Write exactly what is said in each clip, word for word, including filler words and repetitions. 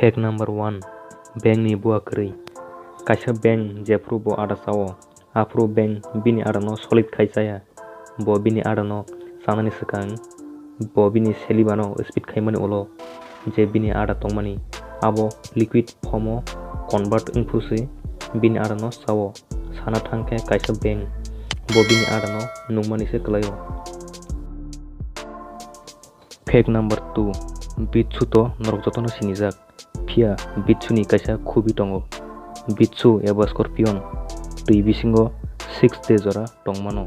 Fact number one, beng ni bua kwrwi. Kaisa beng jephru bo ada chao, aphuru beng bini ada no solid khai chaya. Bo bini ada no chanani swkang bo bini saliva no spit khaimani ulo je bini ada tongmani abo liquid form o convert wngphuru se bini ada no chao. Sana thang khe kaisa beng bo bini ada no nungmani se kwlaio. Fact number two, Bitsu to norok jotono sinijak. Phiya Bitsu ni kaisa khubi tongo. Bitsu eba scorpion twi bisingo six day jora tongmano.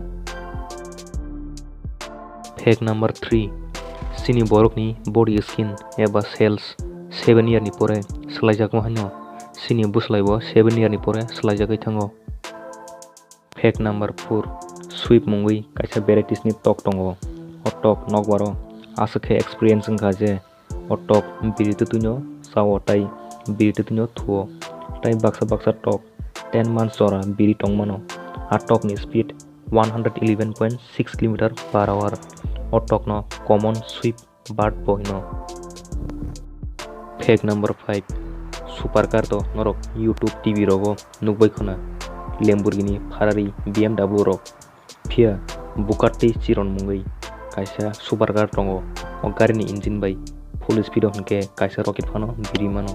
Fact number three, chini borokni body skin eba cells seven year ni pore swlaijakma haino chini bwslaibo seven year ni pore swlaijagwi thango. Fact number four, sweep mungwi kaisa varieties ni tok tongo. O tok nokbar o aswk khe experience wngkha je o tok biri twtwino chao tei biri twtwino thuo. Tei baksa baksa tok ten months jora biri tongmano. A tok ni speed one hundred eleven point six kilometer per hour. O tok no common sweep bird bo hino. Fact number five, supercar to norok YouTube, T V rogo nukbai khuna. Lamborghini, Ferrari, B M W rok. Phiya Bugatti Chiron mungwi kaisa supercar tongo. O gari ni engine bai full speed o hwnkhe kaisa rocket phano biri mano.